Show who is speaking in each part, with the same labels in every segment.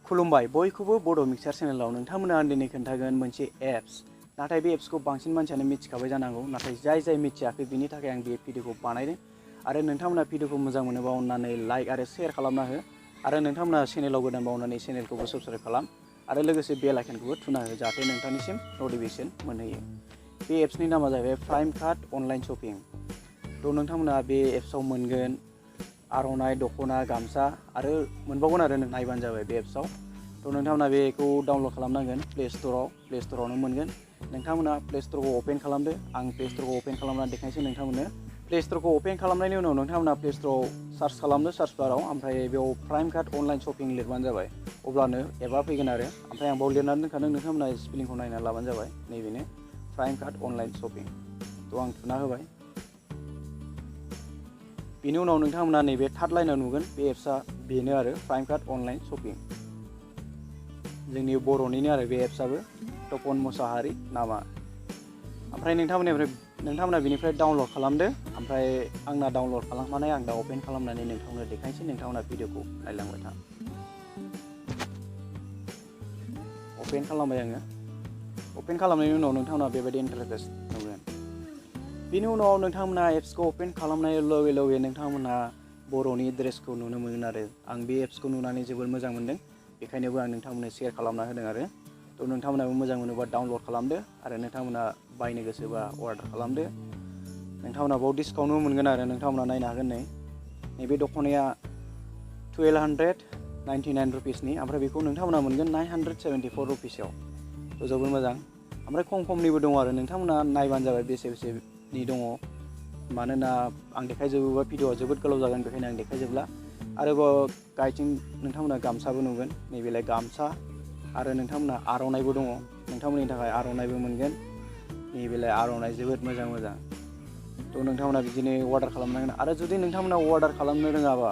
Speaker 1: खुलुमबाय बयखौबो बड' मिक्सार चेनेलाव नोंथांमोना आं दिनै खोन्थागोन मोनसे एप्स नाथाय बे एप्सखौ बांसिन मानसियानो मिथिखाबाय जानांगौ नाथाय जाय मिथियाखै बिनि थाखाय आं बे भिडिअखौ बानायदों आरो नोंथांमोना भिडिअखौ मोजां मोनोबा अननानै लाइक आरो शेयार खालामना हो आरो नोंथांमोना चेनेलाव गोदानबा अननानै चेनेलखौबो साबस्क्राइब खालाम आरो लोगोसे बेल आइकनखौबो थुना हो जाहाथे नोंथांनिसिम नटिफिकेसन मोनहैयो। बे एप्सनि नामा जाहैबाय प्राइम कार्ड अनलाइन शपिं। थ' नोंथांमोना बे एप्सआव मोनगोन आर'नाइ दख'ना गामसा आरो मोनबावगोन आरो नायबानो जाबाय बे एप्सआव। थ' नोंथांमोना बेखौ डाउनलड खालामनांगोन प्ले स्ट'रावनो मोनगोन। नोंथांमोना प्ले स्ट'रखौ अपेन खालामदो। आं प्ले स्ट'रखौ अपेन खालामनानै देखायनोसै नोंथांमोननो। प्ले स्ट'रखौ अपेन खालामनायनि उनाव नोंथांमोना प्ले स्ट'राव सार्च खालामदो सार्च बाराव, ओमफ्राय बेयाव प्राइम कार्ड अनलाइन शपिं लिरबानो जाबाय, अब्लानो एपआ फैगोन आरो ओमफ्राय आं बाव लिरनानै दोनखादों, नोंथांमोना स्पेलिंखौ नायना लाबानो जाबाय। नैबेनो प्राइम कार्ड अनलाइन शपिं। थ' आं थुना होबाय। बेनि उनाव नोंथांमोना नैबे थार्ड लाइनाव नुगोन बे एप्सआ बेनो आरो प्राइम कार्ड अनलाइन शपिं। जोंनि बर'निनो आरो बे एप्सआबो तपन मुसाहारि नामा। ओमफ्राय नोंथांमोना बेनिफ्राय डाउनलड खालामदो। ओमफ्राय आंना डाउनलड खालामखानाय, आं दा अपेन खालामनानै नोंथांमोननो देखायनोसै। नोंथांमोना भिडिअखौ नायलांबाय था। अपेन खालामबाय आङो। अपेन खालामनायनि उनाव नोंथांमोना बेबायदि इन्टारफेस नुगोन। बेनि उनाव नोंथांमोना एप्सखौ अपेन खालामनाय लगे लगे नोंथांमोना बर'नि ड्रेसखौ नुनो मोनगोन आरो आं बे एप्सखौ नुनानै जोबोर मोजां मोनदों, बेखायनोबो आं नोंथांमोननो शेयार खालामना होदों आरो। थ' नोंथांमोनाबो मोजां मोनोबा डाउनलड खालामदो आरो नोंथांमोना बायनो गोसोबा अर्डार खालामदो। नोंथांमोना बाव डिसकाउन्टबो मोनगोन आरो नोंथांमोना नायनो हागोन। नैबे दख'नाया 1299 रुपिसनि, ओमफ्राय बेखौ नोंथांमोना मोनगोन 974 रुपिसाव। थ' जोबोर मोजां। ओमफ्राय खमनिबो दङ आरो नोंथांमोना नायबानो जाबाय बेसेनि दङ। मानोना आं देखायजोबोबा भिडिअआ जोबोद गोलाव जागोन, बेखायनो आं देखायजोबला। आरोबाव गायथिं नोंथांमोना गामसाबो नुगोन। नैबेलाय गामसा आरो नोंथांमोना आर'नाइबो दङ। नोंथांमोननि थाखाय आर'नाइबो मोनगोन। नैबेलाय आर'नाइ जोबोद मोजां। थ' नोंथांमोना बिदिनो अर्डार खालामनांगोन। आरो जुदि नोंथांमोना अर्डार खालामनो रोङाबा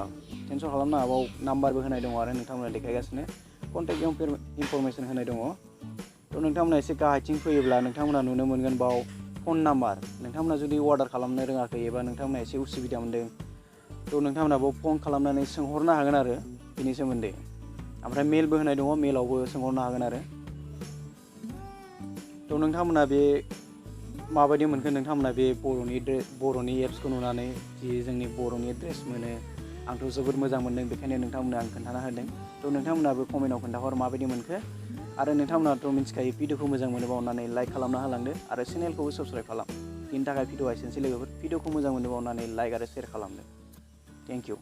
Speaker 1: टेनसन खालामनाङा, बाव नाम्बारबो होनाय दङ आरो नोंथांमोना देखायगासिनो कन्टेक्ट इनफरमेसन होनाय दङ। थ' नोंथांमोना एसे गाहायथिं फैयोब्ला नोंथांमोना नुनो मोनगोन बाव फन नाम्बार। नोंथांमोना जुदि अर्डार खालामनो रोङाखै एबा नोंथांमोना एसे उसुबिदा मोनदों, थ' नोंथांमोना बाव फन खालामनानै सोंहरनो हागोन आरो बिनि सोमोन्दै। ओमफ्राय मेलबो होनाय दङ, मेलावबो सोंहरनो हागोन आरो। थ' नोंथांमोना बे माबायदि मोनखो, नोंथांमोना बे बर'नि एप्सखौ नुनानै जि जोंनि बर'नि ड्रेस मोनो, आंथ' जोबोद मोजां मोनदों, बेखायनो नोंथांमोननो आं खोन्थाना होदों। थ' नोंथांमोनाबो कमेन्टआव खोन्थाहर माबायदि मोनखो। आरो नोंथांमोनाथ' मिथिखायो भिडिअखौ मोजां मोनोबा अननानै लाइक खालामना होलांदो आरो चेनेलखौबो साबस्क्राइब खालाम। बेनि थाखाय भिडिअआ एसेनोसै लोगोफोर। भिडिअखौ मोजां मोनोबा अननानै लाइक आरो शेयार खालामदो। Thank you.